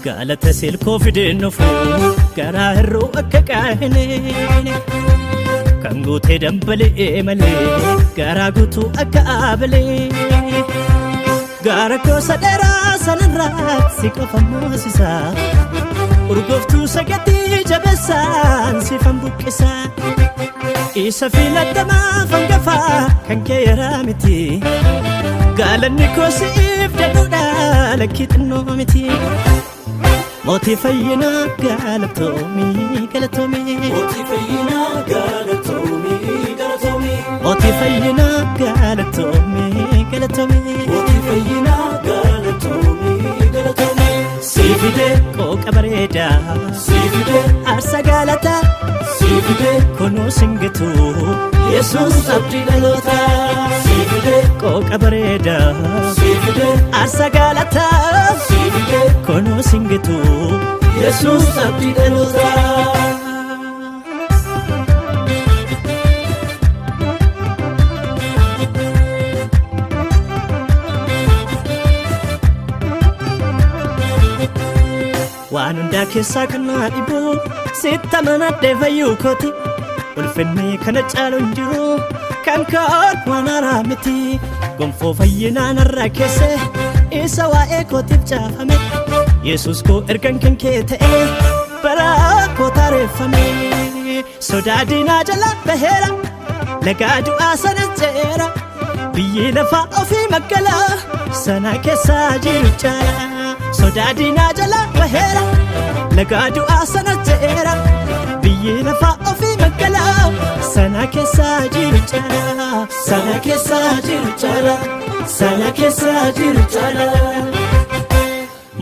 Galata silkoo fideen dhufu garaa hir'uu akka qaahine. Kan guutee dambali'ee malee garaa guutuu akka aabalee. Gaara koosa dheeraa sanarraa si qofa moosisa. Urgooftuu sagatii jabeessaan sifan buqqisa. Isa filatamaa fangafaa kan kee yaraa miti. Galanni koo siif jedhudha lakkii xinnoo miti. Mootii fayyinaa galatoomii galatoomii. Mootii fayyinaa galatoomii galatoomii. Mootii fayyinaa galatoomii galatoomii. Mootii fayyinaa galatoomii galatoomii. Sii fide qooqa bareedaa Sii fide aarsaa galataa sii fide kunoo singitu Yesuus abdii dhalootaa. Sii fide qooqa bareedaa sii fide aarsaa galataa sii fide kunoo singitu Yesuus abdii dhalootaa. Waan hundaa keessaa kan naa dhibu sitta manadhee fayyuu kooti ulfinni kana caalu hin jiru kan koon waan haaraa miti gonfoo fayyinaa narraa keesse isa waa'ee kootiif caafame Yesuus koo ergan kan kee ta'e bara koo taareeffame sodaa diinaa jala baheera lagaa du'aa sana ceera biyyi lafaa ofii magaalaa sana keessa jiru caala sodaa diinaa jala baheera lagaa du'aa sana ceera biyyi lafaa ofii magaalaa sana keessa jiru caala sana keessa jiru caala sana keessa jiru caala.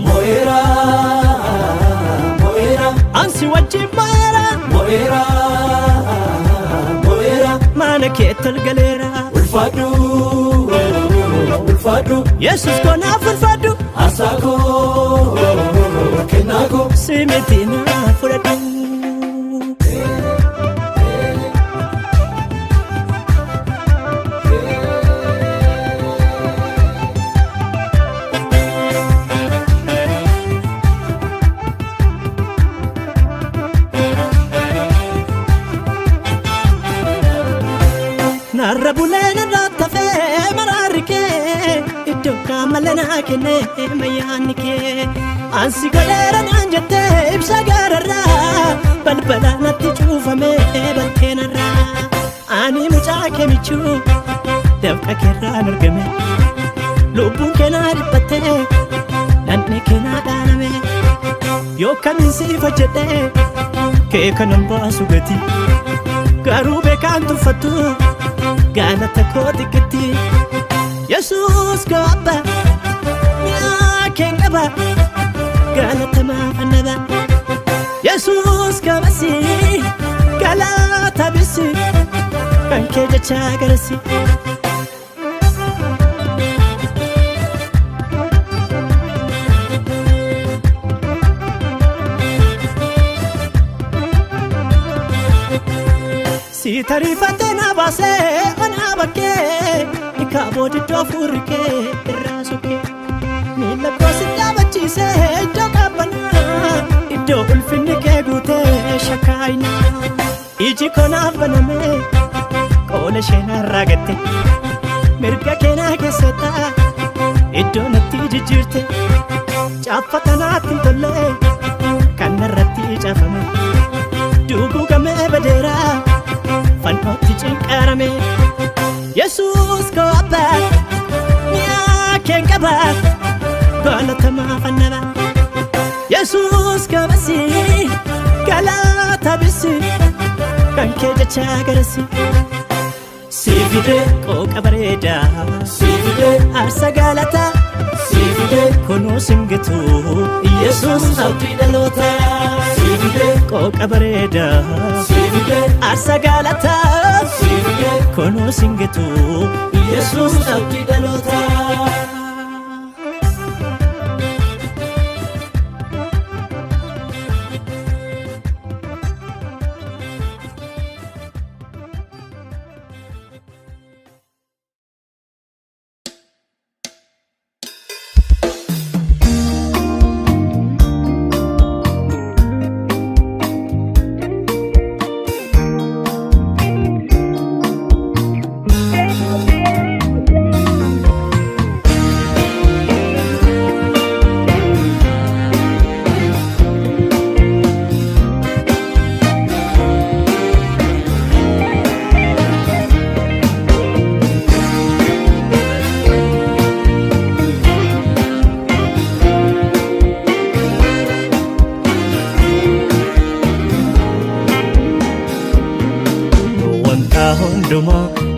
Mo'eera mo'eera Ansi wajjin mo'eera mo'eera mo'eera mana kee tolgaleera ulfaadhu ulfaadhu Yesus koo naaf ulfaadhu aarsaa koo kennaa koo. si miti naa fudhadhu. Narra bulee narraa tafee maraarri kee iddoo kaamala naa kennee mayyaanni kee ansi godheera naan jettee ibsa gaararraa balbala natti cuufamee bakkeenarraa ani mucaa kee michuu dafqa keerraan argame lubbuun kee naa dhiphattee dhandhee kee naa dhaaname yoo kamiin siif hojjedhee kee kanan baasu gati garuu beekaan tuffattu galata koo xiqqetti Yesuus koo abbaa mi'aa keen qaba galata maaf annaba Yesuus kabasi galata bisi kan kee jecha garasi. Si tariifattee na baasee onaa bakkee kaaboo diddoo fuurri kee irraa sokkee miila koo si dhaabachiisee iddoo qabbanaa iddoo ulfinni kee guutee shakkaayinaa iji koo naaf banamee qoola ishee narraa gatte mirga kee naa keessatti iddoo natti jijjiirte caaffata naatti hin tolle kan narratti caafame duguugamee badeera fannootti cinqarame Yesuus koo abbaa mi'aa keen qaba galatamaa fannaba Yesuus kabasi galata bisi kan kee jecha garasi Sii fide qooqa bareedaa sii fide aarsaa galataa sii fide kunoo singitu Yesuus abdii dhalootaa. Sii fide qooqa bareedaa sii fide aarsaa galataa sii fide kunoo singitu Yesuus abdii dhalootaa.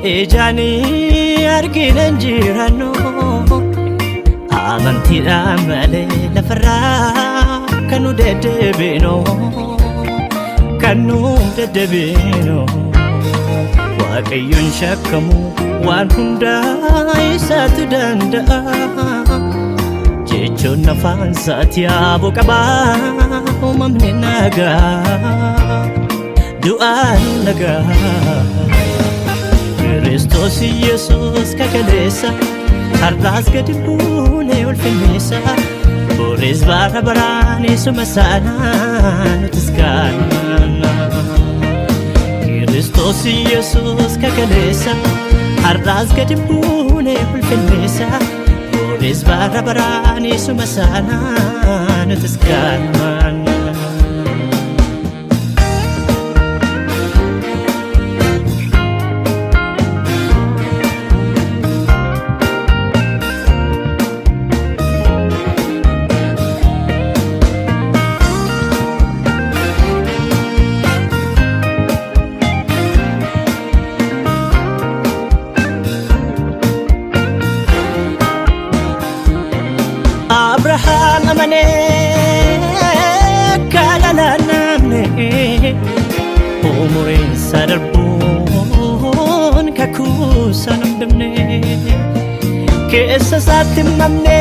Ijaanii argina hin jirannu amantiidhaan malee lafarraa kan nu deddeebinu kan nu deddeebinu. Waaqayyoon shakkamu waan hundaa isaatu danda'a. Jechoon afaan isaati aboo qabaa uumamni nagaa du'aan nagaa. Kiristoos Yesuus kakaleessa har'aas gadi buunee ulfinneessa boris bara baraan isuma saanaa nutis kaana. Kiristoos Yesuus kakaleessa har'aas gadi buunee ulfinneessa boris bara baraan isuma saanaa nutis kaana. Abrahaam amanee akka lalaanamne umuriin isaa darbuun kakuu sana hin dhabne keessa isaatti hin mamne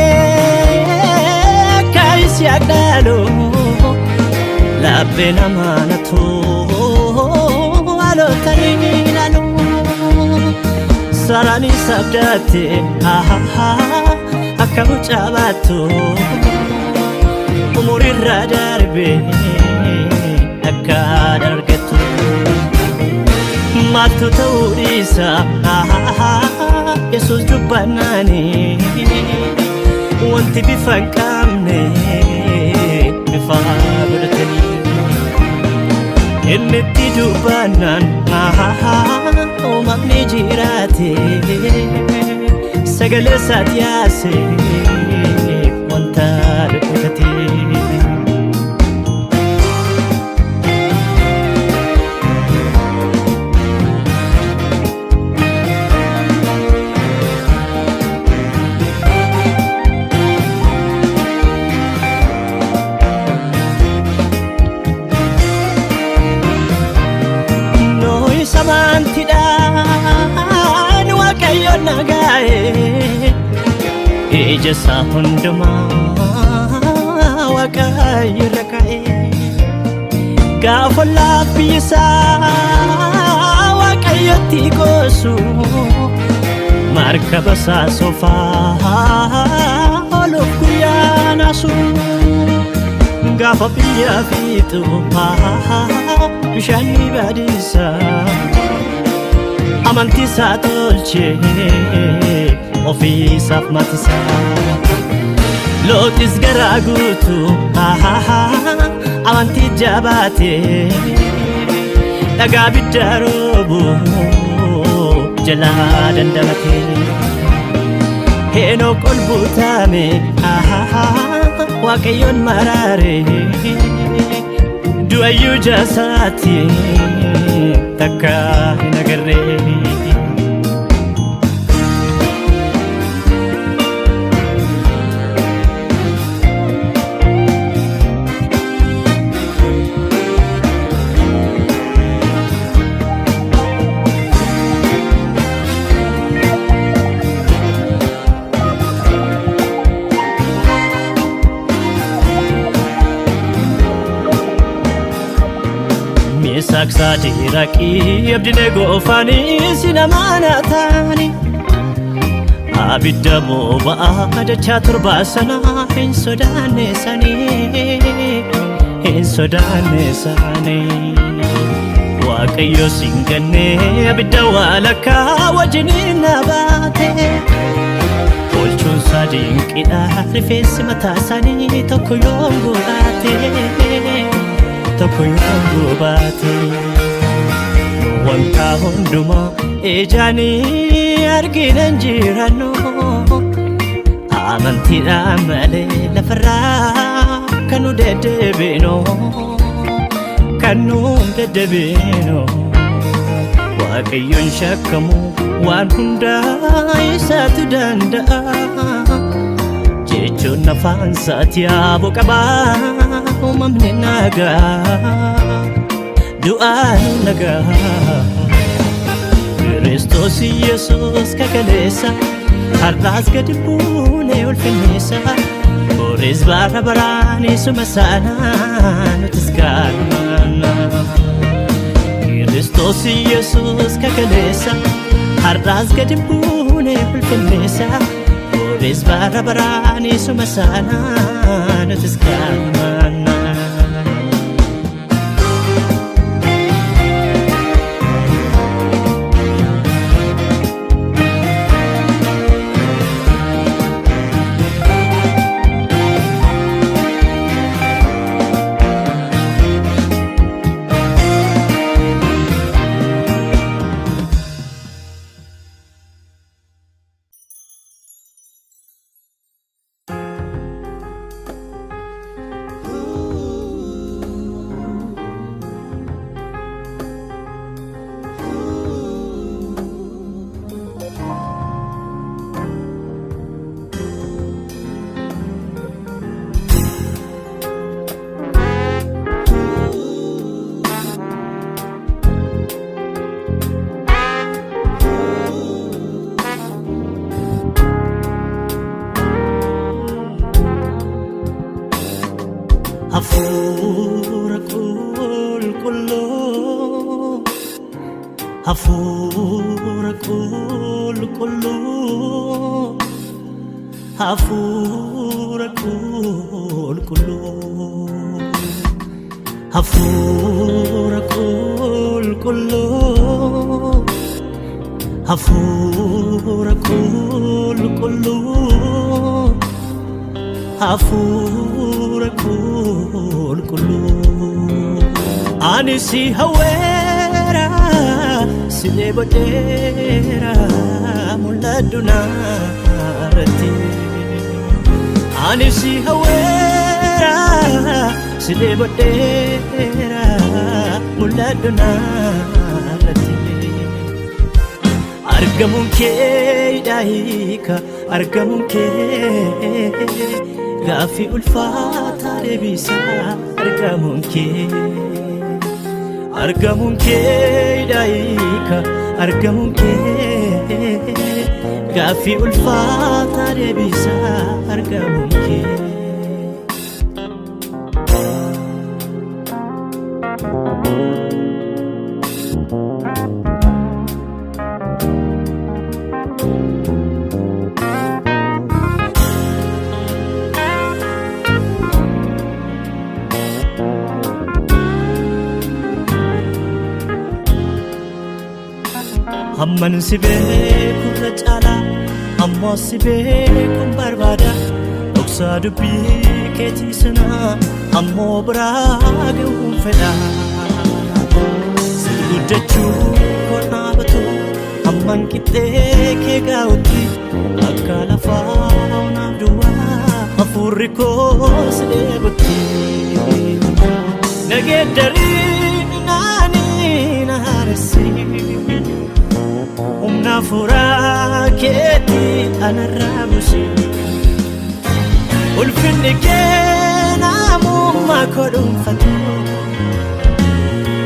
akka Yisihaaq dhaalu lapheen amaanatu haalotanii ilaalu. Saraan isa abdatte akka mucaa baattu umurirra darbe akka dargattu maaltu ta'uu dhiisa Yesuus dubbannaani wanti bifa hin qabne bifa godhatanii inni itti dubbannaan uumamni jiraate sagalee isaati yaase wanta dhokate. Nooyi samantiidhaan Waaqayyoon nagaa'e ija isaa hundumaa Waaqayyo irra kaa'e gaafa laafii isaa Waaqayyotti goosu markaba isaa soofaa ooluuf guyyaa naasu. Gaafa biyya fiixu bishaan ni badiisa amantii isaa tolchee ofiisaaf maatiisa. Looxis garaa guutuu amantii jabaate dhagaa biddaa roobu jalaa dandamate. Henook ol butame Waaqayyoon maraare du'ayyuu jaasaati takka hin agarre. Misaak Saadiraaqii Abdinegoo sinamaanataani abidda boba'aa dachaa torba sana hin sodaanne sanii hin sodaanne sanii. Waaqayyo siin ganne abidda walakkaa wajjiniin na baate. Oolchuun isaa dinqiidha rifeensi mataa isaanii tokko yoom gobaate tokko yoom gobaate. Wanta hundumaa ijaanii argina hin jirannu amantiidhaan malee lafarraa kan nu deddeebinu kan nu deddeebinu. Waaqayyoon shakkamu waan hundaa isaatu danda'a. Jechoon afaan isaati yaaboo qabaa uumamni nagaa du'aan nagaa. Kiristoos Yesuus kakaleessa har'aas gadi buunee ulfinneessa. Boris bara baraan isuma sana nutis kaanna. Kiristoos Yesuus kakaleessa har'aas gadi buunee ulfinneessa. Boris bara baraan isuma sana nutis kaanna. Hafuura qulqulluu, hafuura qulqulluu, hafuura qulqulluu, hafuura qulqulluu, hafuura qulqulluu. Hafuura qulqulluu. Ani si hawweera, si dheebodheera, mul'adhu naarratti. Ani si hawweera, si dheebodheera, mul'adhu naarratti. Argamuun kee hiika, argamuun kee gaaffii ulfaataa deebisaa argamuun kee. Argamuun kee hiika, argamuun kee gaaffii ulfaataa deebisaa argamuun kee. Hamman si beeku irra caalaa ammoo si beekuun barbaada. Dhoksaa dubbii keetii sana ammoo biraa ga'uun fedha. Si guddachuu koo dhaabatu hamman qixxee kee gaa'utti akka lafaa onaaf duwwaa hafuurri koo si dheebutti. Nageeddarii naanii na haaressi. Humna hafuuraa keetii anarraa buusi. Ulfinni kee namummaa koo dhuunfatu.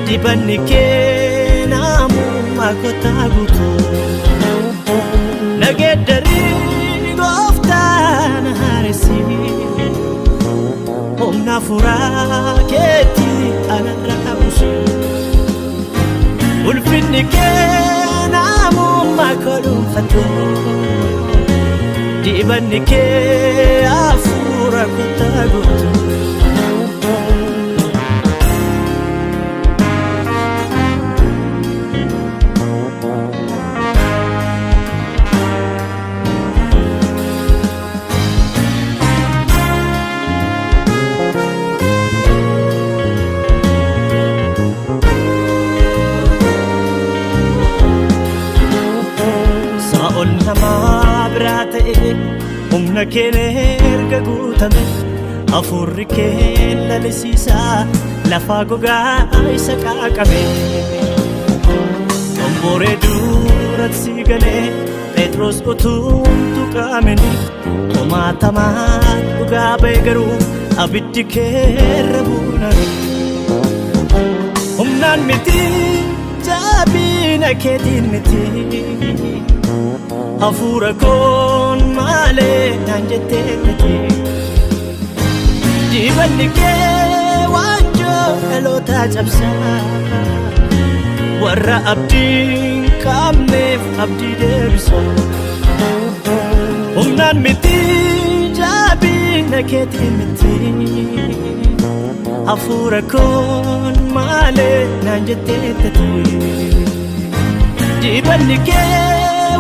Dibanni kee namummaa koo taagutu. Nageeddarii gooftaa na haaressi. Humna hafuuraa keetii anarraa buusi. Ulfinni kee namummaa koo dhuunfatu. Dibanni kee hafuura koo taagutu. Saa'ol nama biraa ta'e humna keen erga guutame hafuurri kee lalisiisaa lafaa gogaa isa qaqqabe. Booree duratti si galee Phexros utuu tuqaamini kumaatamaa dhugaa ba'e garuu abiddi keerra buunani. Humnaan miti, jabina keetiin miti, hafuura koon malee naan jettee miti. Dibanni kee waanjoo dhaloota cabsaa, warra abdii hin qabneef abdii deebisa. Humnaan miti, jabina keetiin miti, hafuura koon malee naan jetteettati. Dibanni kee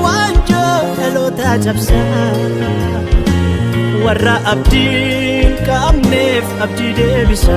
waanjoo dhaloota cabsaa, warra abdii hin qabneef abdii deebisa.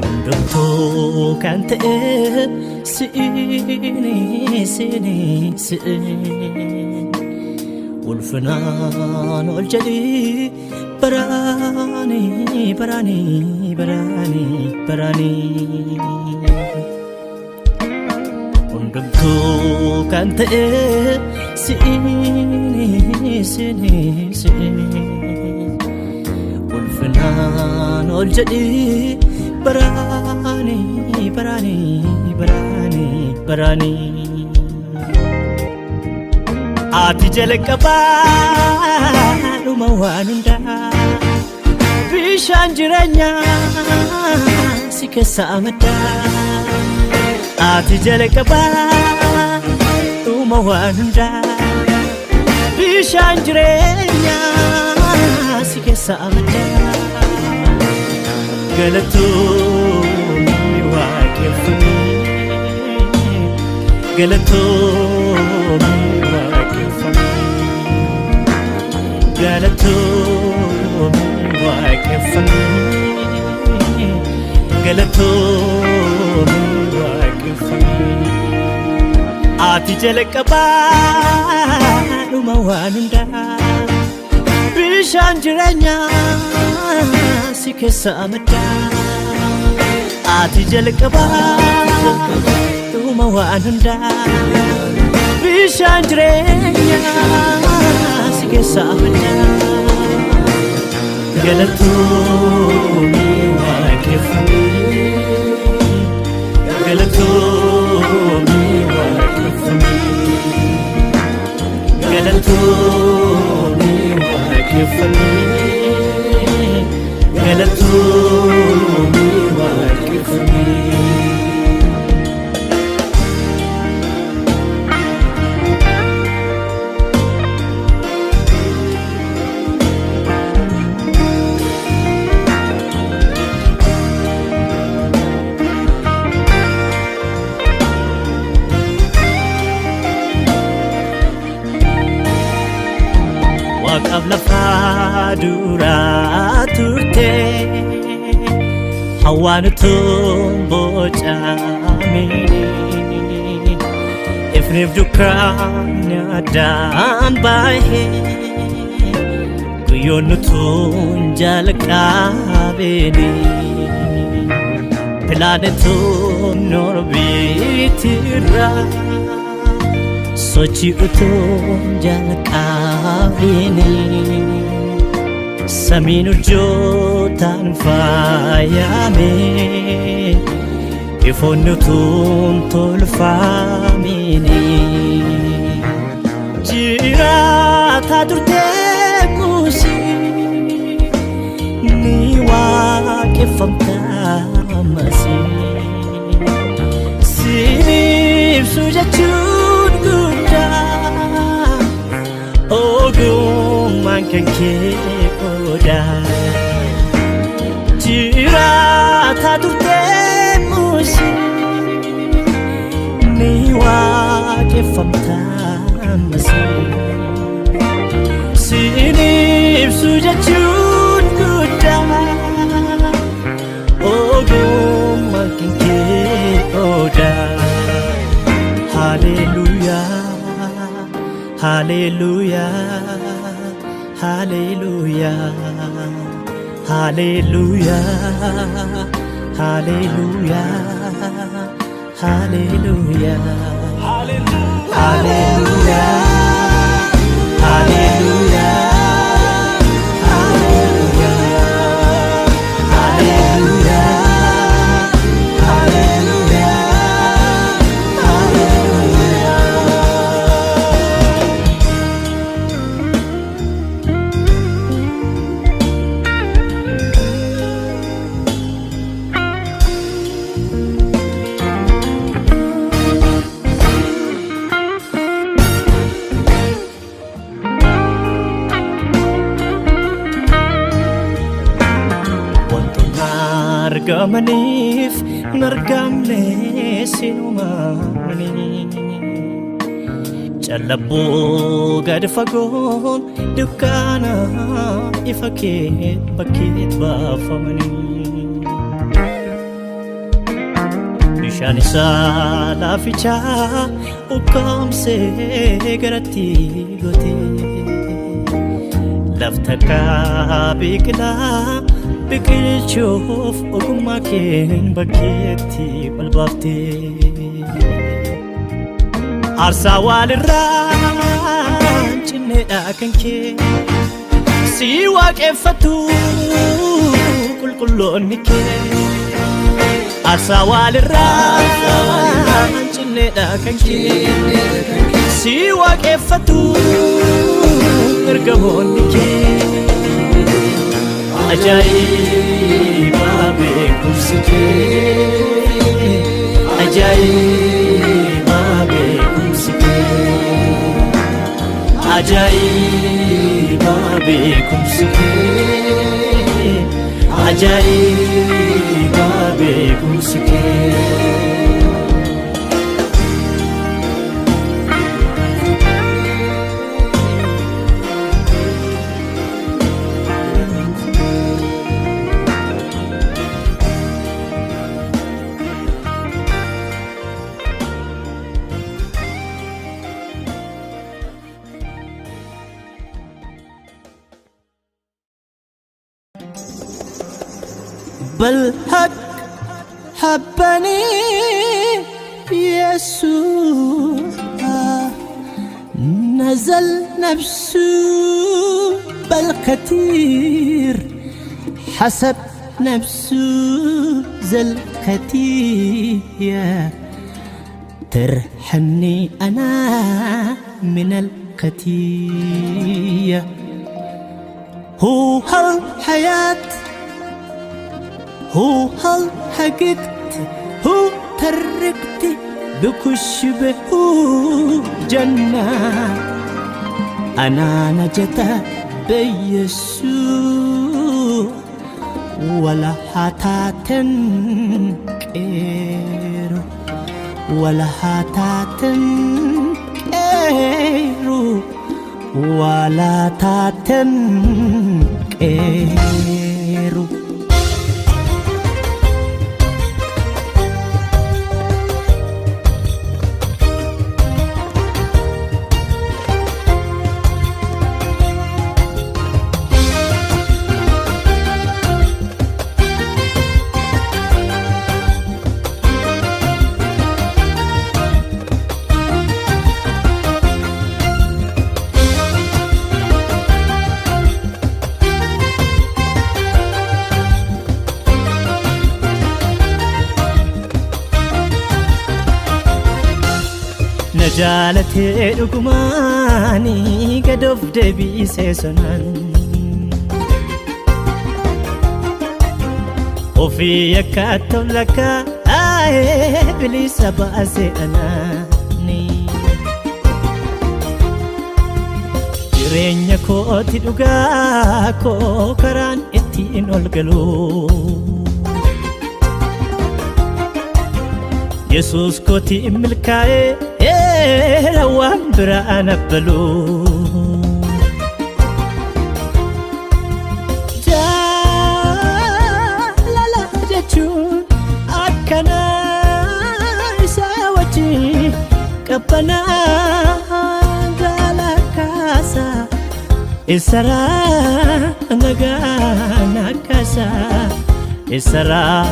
Hundumtuu kan ta'e si'ini, si'ini, si'in. Ulfinaan ol jedhii baraanii, baraanii, baraanii, baraanii. Hundumtuu kan ta'e si'ini, si'ini, si'in. Ulfinaan ol jedhii baraanii, baraanii, baraanii, baraanii. Ati jalqabaa dhuma waan hundaa, bishaan jireenyaa si keessaa maddaa. Ati jalqabaa dhuma waan hundaa, bishaan jireenyaa si keessaa maddaa. Galatoomii waaqeffamii, galatoomii waaqeffamii, galatoomii waaqeffamii, galatoomii waaqeffamii. Ati jalqabaa dhuma waan hundaa, bishaan jireenyaa si keessaa maddaa. Ati jalqabaa dhuma waan hundaa, bishaan jireenyaa si keessaa maddaa. Galatoomii waaqeffamii, galatoomii waaqeffamii, galatoomii waaqeffamii, galatoomii waaqeffamii. Waaqaaf lafaa duraa turte, hawaan utuu bocamini, ifniif dukkaanni addaan baay'ee. Guyyoon utuun jalqabeeni Pilaanetoon orbiitirra Sochii utuun jalqabeeni Samiin urjootaan faayame Ifoonni utuun tolfamini Jiraataa turtee Musee ni waaqeffamta ammasii Siin ibsu jechuun guddaa ogummaan kan kee qodaa Jiraataa turtee Musee ni waaqeffamta ammasii Siin ibsu jechuun guddaa ogummaan kan kee qodaa Haleluyaa, haleluyaa, haleluyaa, haleluyaa, haleluyaa, haleluyaa, haleluyaa, haleluyaa, haleluyaa, haleluyaa, haleluyaa. Wantoonni argamaniif hin argamne sinumaanii Callabboo gad fagoon dukkaana ifa kee bakkee baafamanii Bishaan isaa laafichaa ukkaamsee garatti gotee Lafta akka biqilaa biqilchuuf ogummaa keen bakkeetti ol baaftee Aarsaa walirraa cinneedha kan kee si waaqeffatu qulqulloonni kee Aarsaa walirraa cinneedha kan kee si waaqeffatu ergamoonni kee Ajaa'iba beekumsi kee Ajaa'iba beekumsi kee Ajaa'iba beekumsi kee Ajaa'iba beekumsi kee بالحق حبني يسوع نزل نفسه بالكثير حسب نفسه ذا الكثير ترحمني أنا من الكثير هو الحياة هو الحقيقة هو تركت بكشبه جنة أنا نجت بيسوع ولا حتى تنكر ولا حتى تنكر ولا تنكر. Na jaalatee dhugumaanii gad of deebisee sonaan. Ofii akka ta'u lakkaa'ee bilisa baasee anaani. Jireenya kooti dhugaa koo karaan ittiin ol galu. Yesuus kooti milkaa'ee waan biraa nabbalu. Jaalala jechuun akkanaa isaa wajjin qabbanaa galaakaasa isaraa nagaa nakkaasa isaraa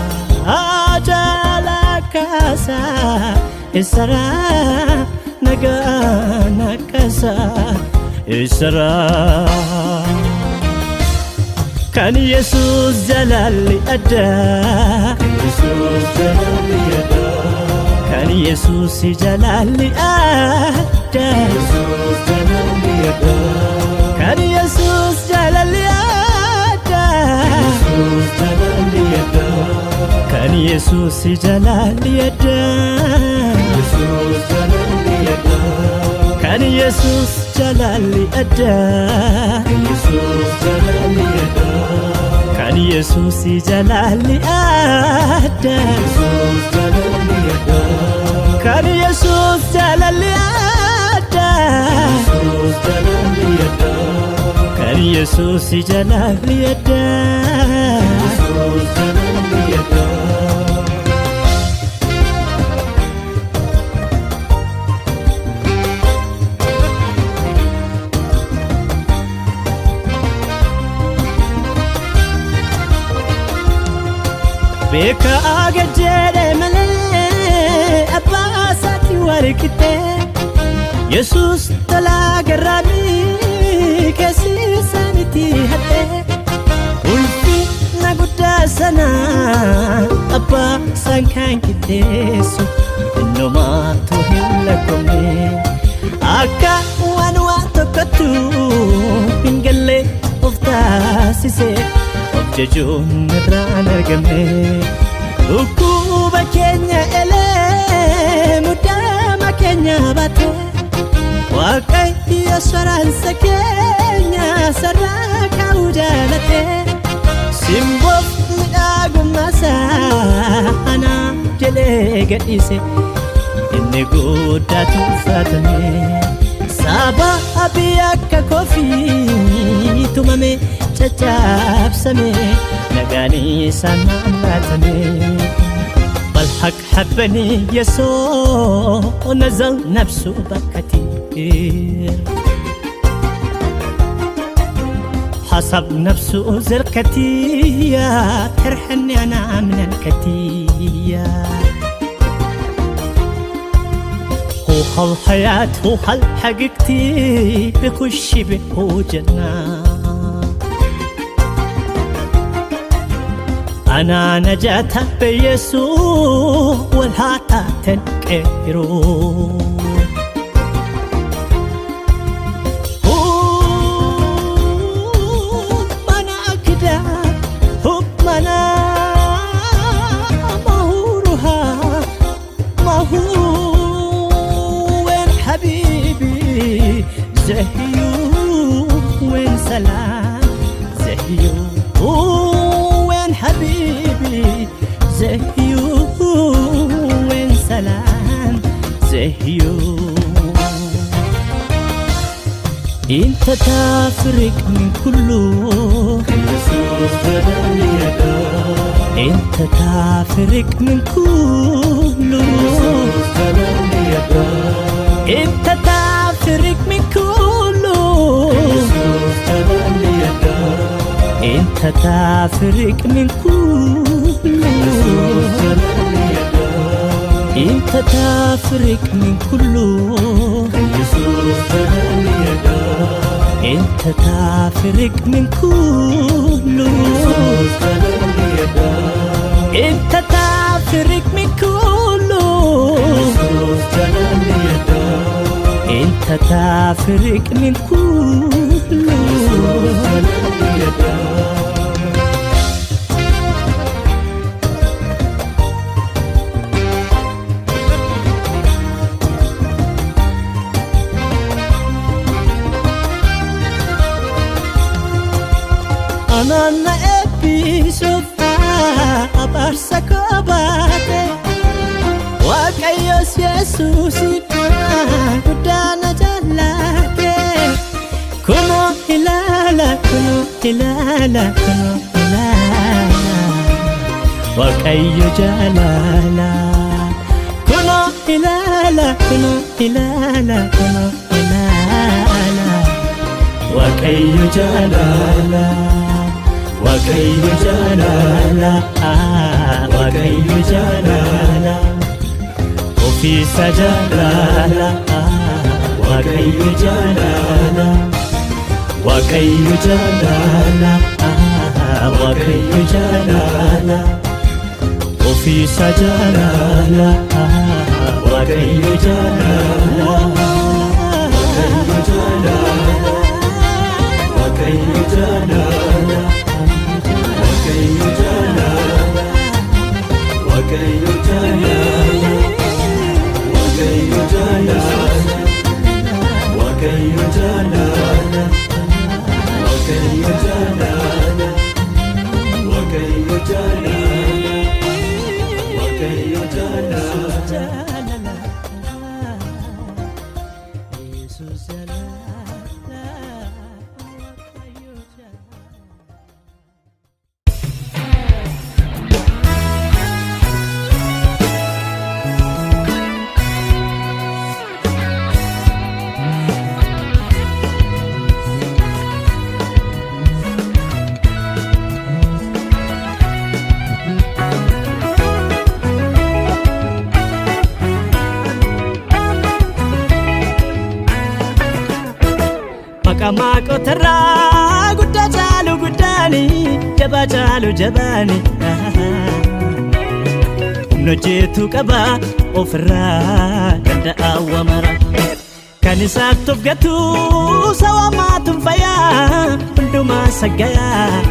jaalakaasa isaraa nagaa nakkaasa isaraa. Kan Yesuus jaalalli addaa. Yesuus jaalalli addaa. Kan Yesuus jaalalli addaa. Yesuus jaalalli addaa. Kan Yesuus jaalalli addaa. Yesuus jaalalli addaa. Kan Yesuus jaalalli addaa. Yesuus jaalalli addaa. Kan Yesuus jaalalli addaa. Yesuus jaalalli addaa. Kan Yesuus jaalalli addaa. Yesuus jaalalli addaa. Kan Yesuus jaalalli addaa. Yesuus jaalalli addaa. Kan Yesuus jaalalli addaa. Yesuus jaalalli addaa. Beekaa gad jedhe malee abbaa isaatti warqitee Yesuus tolaa garraamii keessi isaaniitti haxee ulfina guddaa sana abbaa isaan kan qixxeessu innumaatu hin lakkoofne akka waan waan tokkottu hin galle of taasise of jajuun irraan argamne dhukkuba keenya elee muddama keenya baate Waaqayyo soraansa keenya sarara kaa'uu jaalate simboof miidhagummaa ana jedhee gadhiise inni guddaatu uffatame saba biyya akka koofii tumame caccabsame nagaan isaan laalatame. بالحق حبني يسوع نزل نفسه بكتير حسب نفسه زركتية ترحني أنا من الكتية هو الحياة هو حقيقتي بخش به جنة أنا نجاة بيسوع والهاتا تنكرو أنا كده أنا مهورها ما هو وين حبيبي زهيو وين سلام زهيو وين حبيبي زهيو وين سلام زهيو انت تفرق من كله Yesuus jaalalli addaa. انت تفرق من كله Yesuus jaalalli addaa. انت تفرق من كله Yesuus jaalalli addaa. انت تفرق من كله Yesuus jaalalli addaa. انت تفرق من كله Yesuus jaalalli addaa. انت تفرق من كله Yesuus jaalalli addaa. انت تفرق من كله Yesuus jaalalli addaa. تتفرق من كله. Anana eebbisuuf abaarsa koo baate, Waaqayyos Yesuusin guddaa na jaallate. Kunoo ilaala, kunoo ilaala, kunoo ilaala, Waaqayyo jaalala. Kunoo ilaala, kunoo ilaala, kunoo ilaala, Waaqayyo jaalala. Waaqayyo jaalala, Waaqayyo jaalala, ofiisa jaalala. Waaqayyo jaalala, Waaqayyo jaalala, Waaqayyo jaalala, ofiisa jaalala. Waaqayyo jaalala, Waaqayyo jaalala, Waaqayyo jaalala, Waaqayyo jaalala, Waaqayyo jaalala, Waaqayyo jaalala, Waaqayyo jaalala, Waaqayyo jaalala, Waaqayyo jaalala, Waaqayyo jaalala. Yesus jaalala, Waaqayyo jaalala. Maqaa waaqotarraa guddaa caalu guddaani, jabaa caalu jabaani, humna hojjetu qaba ofirraa danda'a wamara. Kan isaatti of gatu sawamaatuun fayyaa hundumaa sagayaa.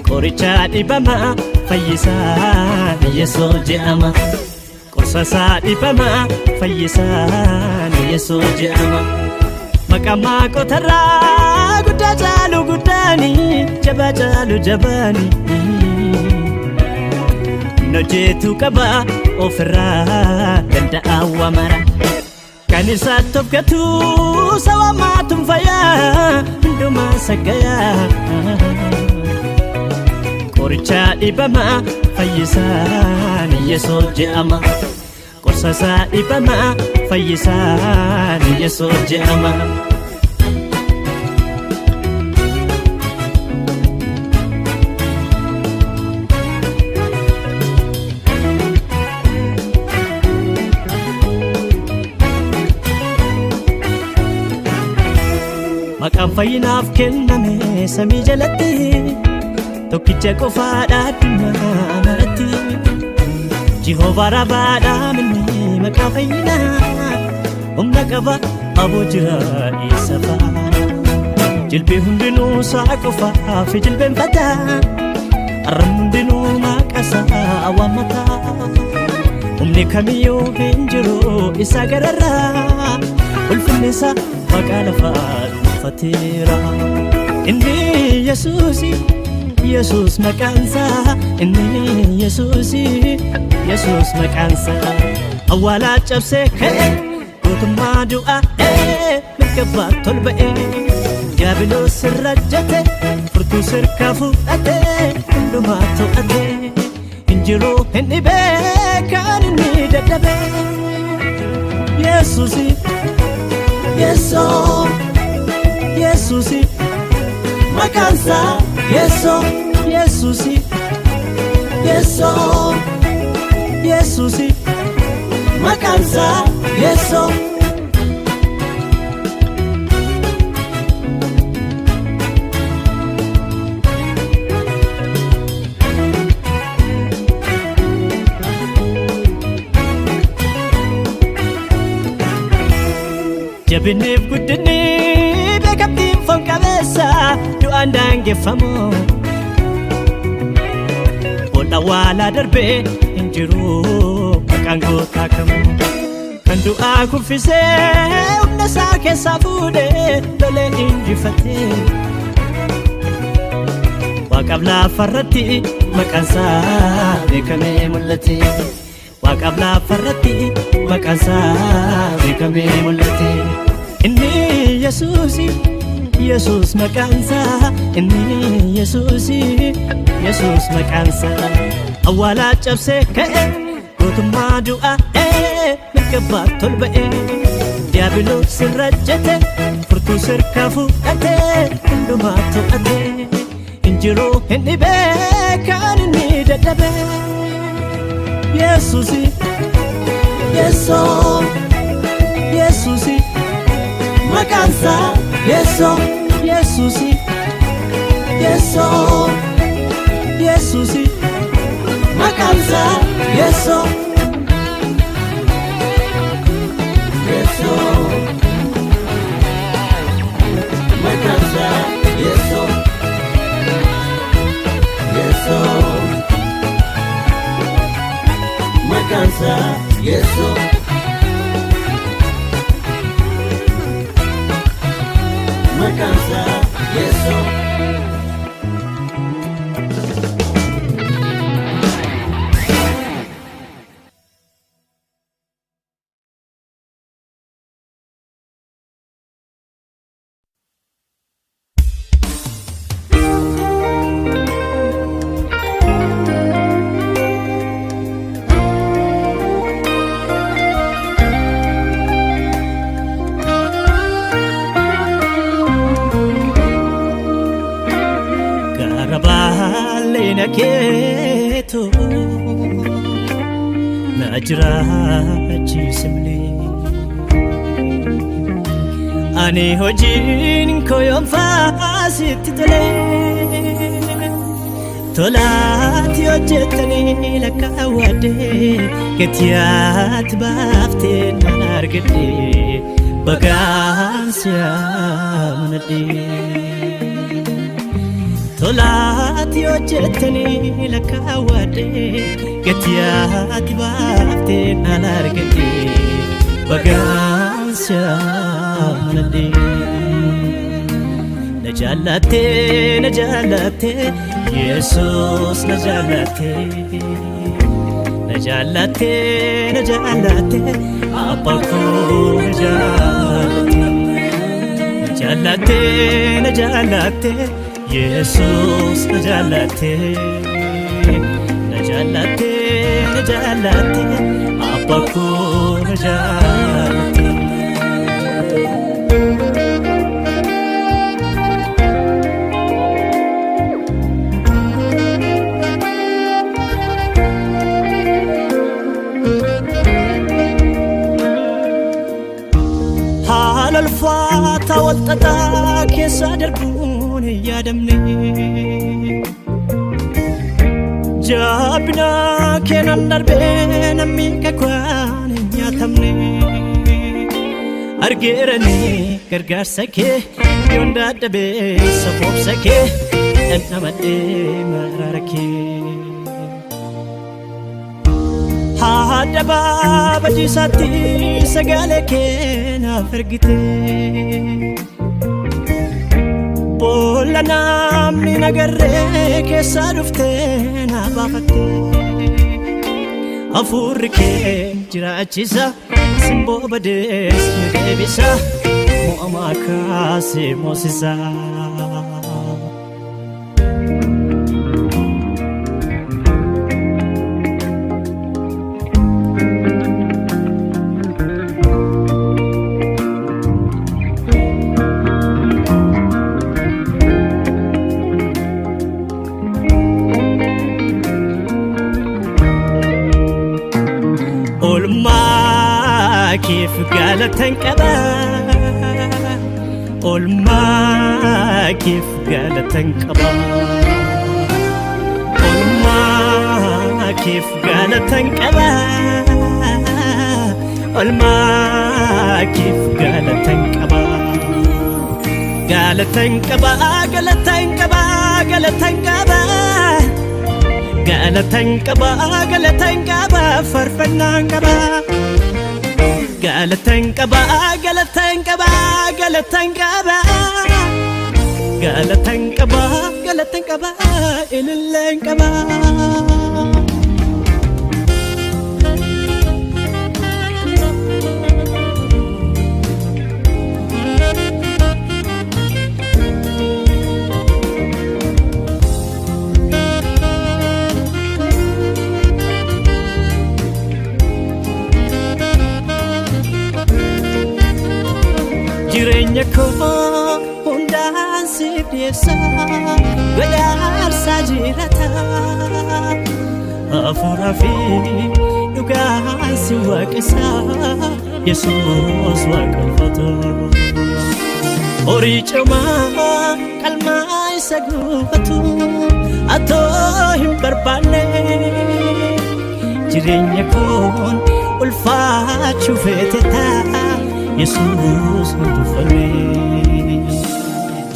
Qoricha dhibamaa fayyisaa Yesuus jedhama. Qorsa isaa dhibamaa fayyisaa Yesuus jedhama. Maqaa waaqotarraa guddaa caalu guddaani, jabaa caalu jabaani, humna hojjetu qaba ofirraa danda'a wamara. Kan isaatti of gatu sawamaatuun fayyaa hundumaa sagayaa. Qoricha dhibamaa fayyisaan Yesuus jedhama. Qorsa isaa dhibamaa fayyisaan Yesuus jedhama. Maqaan fayyinaaf kenname samii jalatti tokkicha qofaadha addunyaa maratti. Jihoovaa Raabaadha minni maqaa fayyinaa, humna qaba aboo jira isa faana. Jilbi hundinuu isaa qofaaf jilbeenfata, arrabni hundinuu maqaa isaa waammata. Humni kamiyyuu hin jiru isa gararraa, ulfinni isaa maqaa lafaa dhuunfateera. Inni Yesuusi, Yesuus maqaansaa, inni Yesuusi, Yesuus maqaansaa. Awwaalaa cabsee ka'e, gootummaa du'aa mirga baatol ba'e. Diiyaabiloos irra jate, furtuu sirkaa fudhate, hundumaa to'ate. Hin jiru hin dhibee kan inni dadhabe. Yesuusi, Yesuus, Yesuusi maqaansaa Yesuus, Yesuusi, Yesuus, Yesuusi maqaansaa Yesuus. Jabinniif guddinni beekamtiin foon qabeessa du'aan daangeffamu. Boolla waalaa darbee hin jiru maqaan gootaa kamuu. Kan du'aa kuffisee humna isaa keessaa fuudhee lolee injifatee. Waaqaaf lafarratti maqaansaa beekamee mul'ate. Waaqaaf lafarratti maqaansaa beekamee mul'ate. Inni Yesuusi, Yesuus maqaansaa. Inni Yesuusi, Yesuus maqaansaa. Awwaalaa cabsee ka'e, gootummaa du'aa mirga baatol ba'e. Diiyaabiloos irra jete, furtuu sirkaa fudhate, hundumaa to'ate. Injiru hin dhibee kan inni dadhabe. Yesuusi, Yeesoo, Yesuusi, maqaansaa Yeesoo, Yesuusi, Yeesoo, Yesuusi, maqaansaa Yeesoo. Yeesoo, maqaansaa Yeesoo, Yeesoo, maqaansaa Yeesoo, maqaansaa Yeesoo. Gara baallee keetu na jiraachisimlee. Ani hojiin koo yoomfaa sitti tolee. Tolaati hojjetanii lakkaawwadhee, gatiyaati baaftee nan argadhee, bagaan si amanadhee. Tolaati hojjetanii lakkaawwadhee, gatiyaati baaftee nan argadhee, bagaan si amanadhee. Na jaallattee, na jaallattee, Yesuus, na jaallattee. Na jaallattee, na jaallattee, Abbaa koo, na jaallattee. Na jaallattee, na jaallattee, Yesuus, na jaallattee. Na jaallattee, na jaallattee, Abbaa koo, na jaallattee. Haala ulfaataa wal xaxaa keessa darbuun hin yaadamne. Jabina keenan darbee namni kakwaan hin nyaatamne. Argeeranii gargaarsa kee, yoon dadhabee safoobsa kee, dhandhamadhee maraara kee. Haadha baabajiisaatti sagalee kee naaf ergite. Boolla namni nagarree keessaa dhuftee na baafatte. Hafuurri kee jiraachisa, simboo badees ni deebisa, mo'amaa kaasee moosisa. Oolmaa keef galatan qaba. Oolmaa keef galatan qaba. Oolmaa keef galatan qaba. Oolmaa Arraa keef galatan qaba. Galatan qaba, galatan qaba, galatan qaba. Galatan qaba, galatan qaba, faarfannaan qaba. Galatan qaba, galatan qaba, galatan qaba. Galatan qaba, galatan qaba, ililleen qaba. Jireenya koo hundaan siif dhiyeessa, godaarsaa jirata. Hafuuraa fi dhugaan si waaqessa, Yesuus waaqeffata. Horii cimaa qalmaa isa gubatu atoo hin barbaanne, jireenya koon ulfaachuu feete ta'a, Yesuus hin tuffanne.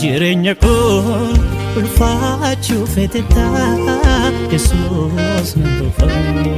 Jireenya koon ulfaachuu feete ta'a, Yesuus hin tuffanne.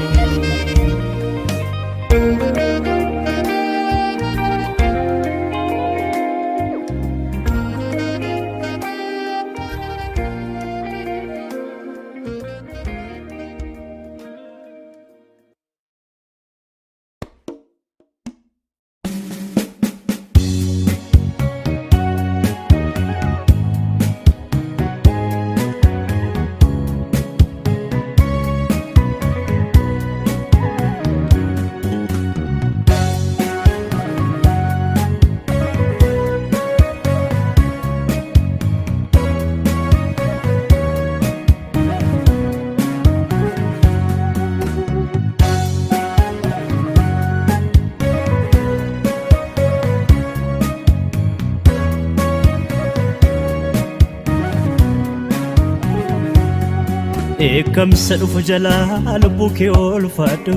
Dheekkamsa dhufu jalaa lubbuu kee oolfadhu.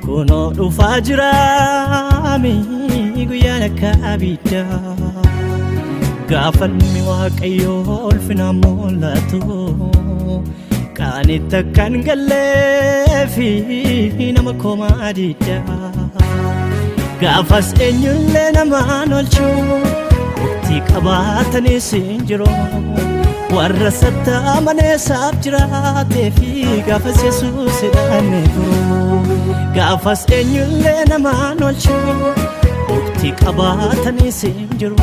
Kunoo dhufaa jiraami guyyaan akka abiddaa. Gaafa ilmi Waaqayyoo ulfinaan mul'atu, qaanitti akka hin galleefi nama komaa diddaa. Gaafas eenyullee namaan oolchu murtii qabaatanis hin jiru. Warra sattaamaneessaaf jiraatee fi gaafas Yesuus hidhanne furu. Gaafas eenyullee namaan oolchu murtii qabaatanis hin jiru.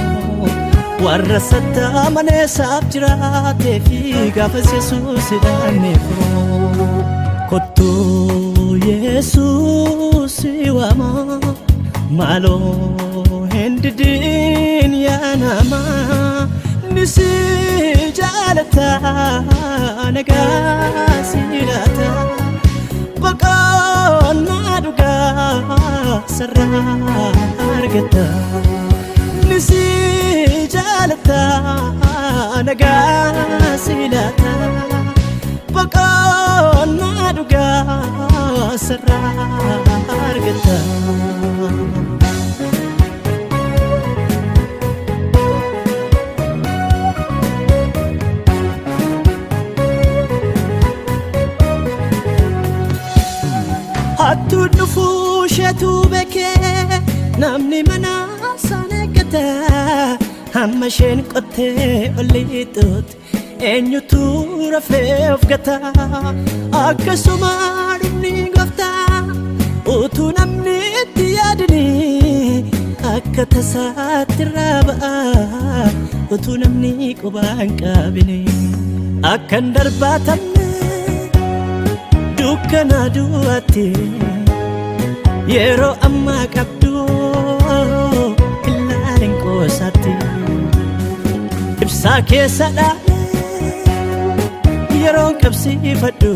Warra sattaamaneessaaf jiraatee fi gaafas Yesuus hidhanne furu. Kottuu, Yesuus waama, maaloo hin didin yaa namaa. Nisi jaalata, nagaa si laata, boqonnaa dhugaa sarara argata. Nisi jaalata, nagaa si laata, boqonnaa dhugaa sarara argata. Hattuun dhufuu isheetu beekee namni mana isaan eeggata. Hamma isheen qottee ol lixuutti eenyutu rafee of gata? Akkasuma dhumni gooftaa utuu namni itti yaadini akka tasaatti irraa ba'a, utuu namni quba hin qabini. Akka hin darbaatamne dukkana du'aatti yeroo ammaa qabdu ilaalin qoosaatti. Ibsaa keessa dhaabee yeroon qabsiifadhu,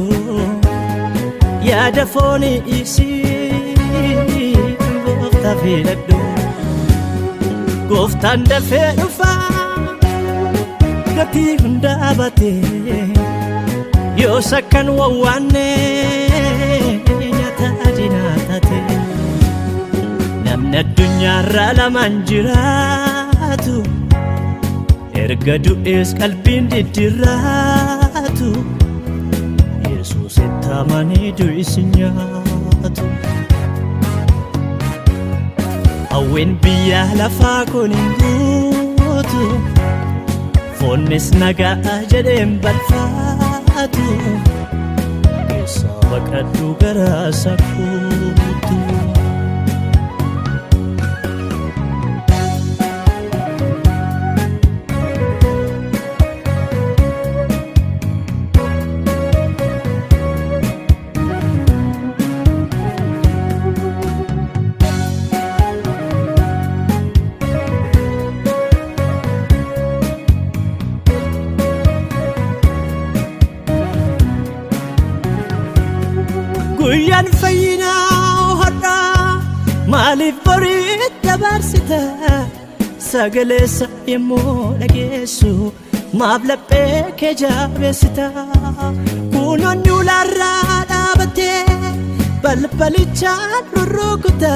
yaada foonii dhiisii gooftaa filadhu. Gooftaan dafee dhufaa gatii hundaa baatee, yoo sakkan wawwaanne nyaata diinaa taate. Namni Namni addunyaarra lamaan jiraatu erga du'ees qalbiin diddirraatu Yesuusitti amanii du'is hin nyaatu. Hawwiin biyya lafaa kun hin guutu foonnis nagaa jedheen balfaatu keessaa baqadhu gara sakkuutu. Guyyaan fayyinaa har'a maaliif borii dabarsita sagaleessa yemmuu dhageessu maaf laphee kee jabeessita kunoonni ulaarraa dhaabattee balbalichaan rurrukuta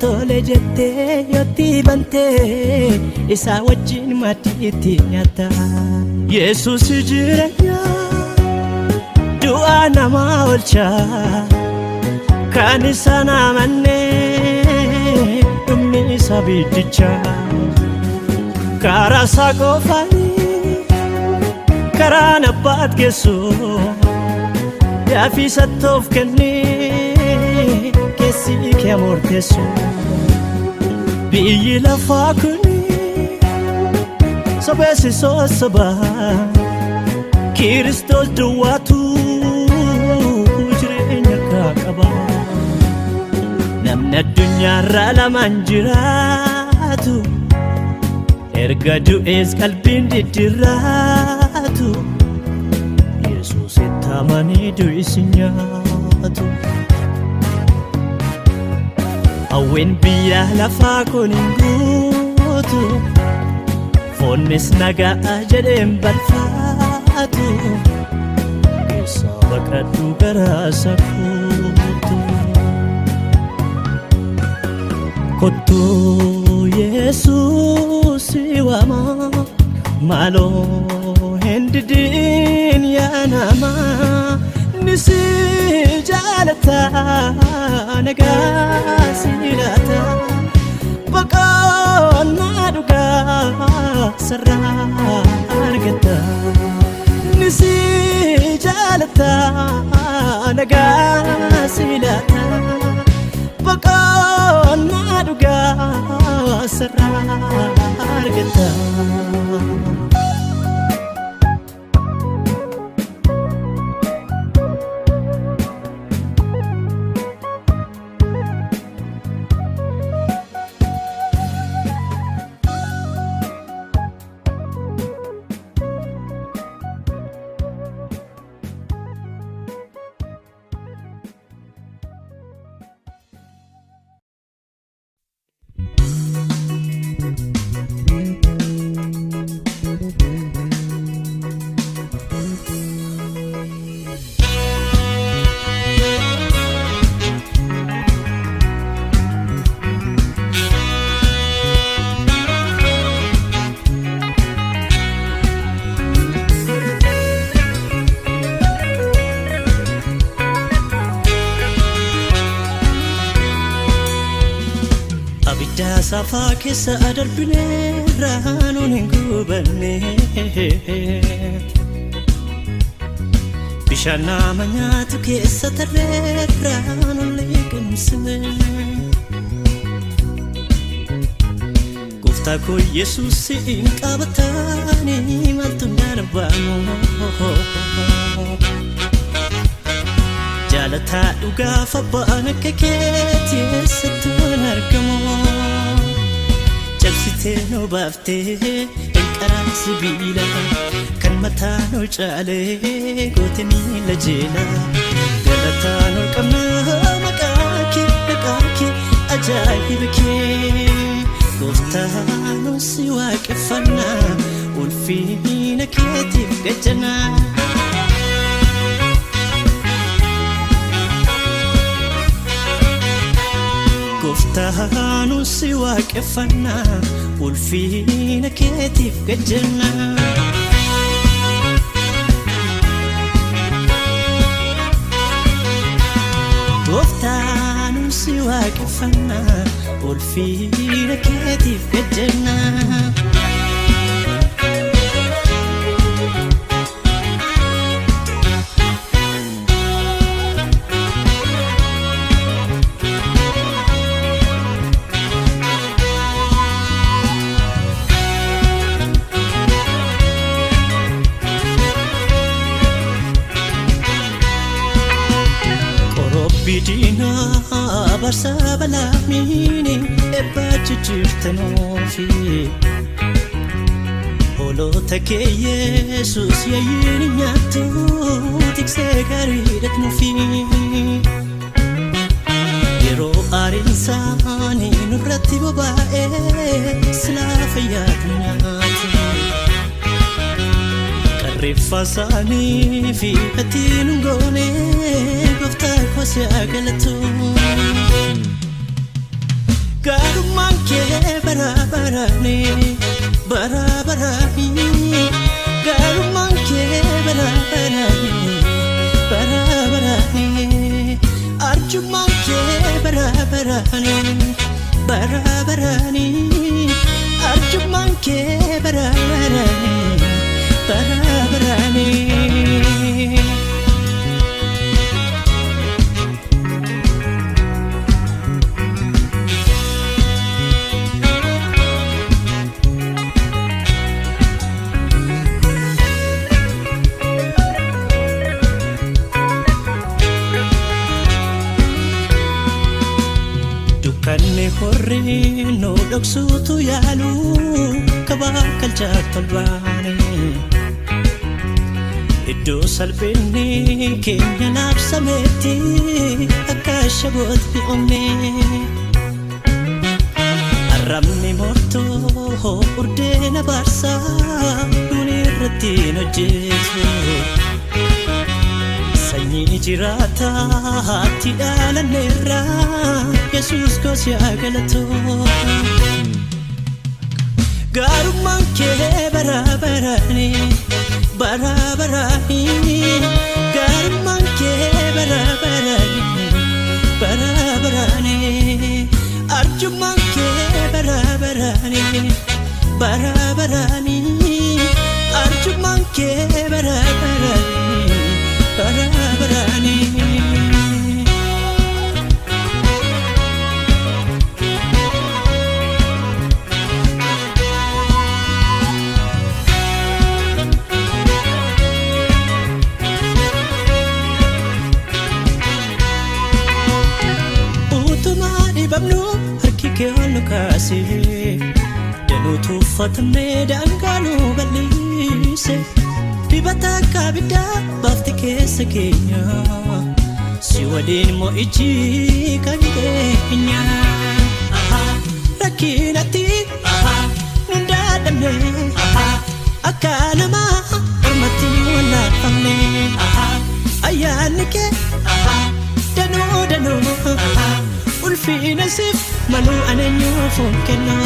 tole jettee yootti bantee isaa wajjin maaddiitti nyaatta. Yesuus jireenya du'a namaa oolcha kan isaan amanne dhumni isa biddicha karaa isaa qofaanii karaan abbaat geessu yaafii sattoof kennee keessi kee murteessu biyyi lafaa kuni sobeessi sossoba Kiristoos duwwaatu jireenya harkaa qaba. Namni addunyaarra lamaan jiraatu erga du'ees qalbiin diddirraatu Yesuusitti amanii du'is hin nyaatu. Hawwiin biyya lafaa kun hin guutu foonnis nagaa jedheen balfaatu keessaa baqadhu gara sakkuutu. Kottuu Yesuus si waama maaloo hin didiin yaa namaa ni si jaalata nagaa si laata boqonnaa dhugaa sarraa argata ni si jaalata nagaa si laata boqonnaa dhugaa sarraa argata. Abidda safaa keessa darbineerra nuun hin gubanne. Bishaan nama nyaatu keessa tarreerra nuun liqimsine. Gooftaa koo Yesuus hin qabatanii maaltu darbamu. Jaalataa dhugaaf abbaan akka keetii eessattuun argamu. Cabsitee nu baaftee danqaraa sibiila kan mataa nu caalee goote miila jeela. Galataa nu qabna maqaa kee maqaa kee ajaa'iba kee. Gooftaa nu si waaqeffanna ulfina keetiif gajanaa. Gooftaa nu si waaqeffanna, ulfina keetiif gajjanna. Gooftaa nu si waaqeffanna, ulfina keetiif gajjanna. Qorobbii diinaa barsa balaamiini eebba jijjiirtanuufi. Hoolota kee Yesuus yayyiin nyaattu tiksee gaariidhat nuufi. Yeroo aariinsaanii nurratti boba'ee silaa fayyaatu nyaate. Qarreeffa isaanii fi ati nu goone, gooftaa koo si haa galatu. Gaarummaan kee bara baraani, bara baraani. Gaarummaan kee bara baraani, bara baraani. Arjummaan kee bara baraani, bara baraani. Arjummaan kee bara baraani, bara baraani. Dukkanni horri nu dhoksuutu yaalu kabaa kalchaa tolbaane. Iddoo salphinni keenya labsametti akka shabootni oomne. Arrabni mortoo urdeena baarsaa nuuni irratti hin hojjetu. Sanyii jiraataatti dhalanneerra, Yesuus koos yaa galatu. Gaarummaan kee bara baraani, bara baraani. Gaarummaan kee bara baraani, bara baraani. Arjummaan kee bara baraani, bara baraani. Arjummaan kee bara baraani, bara baraani. Utumaa dhibamnu harki kee ol nu kaasee, danuu tuffatamnee daangaa nu bal'ise. Dibata akka abiddaa baafti keessa keenya, si waliin mo'ichi kan keenya. Rakkinatti nun daadhamne, akka namaa ormatti wallaafamne. Ayyaanni kee danuu danuu, ulfina siif maluu aneenyuuf hin kennu.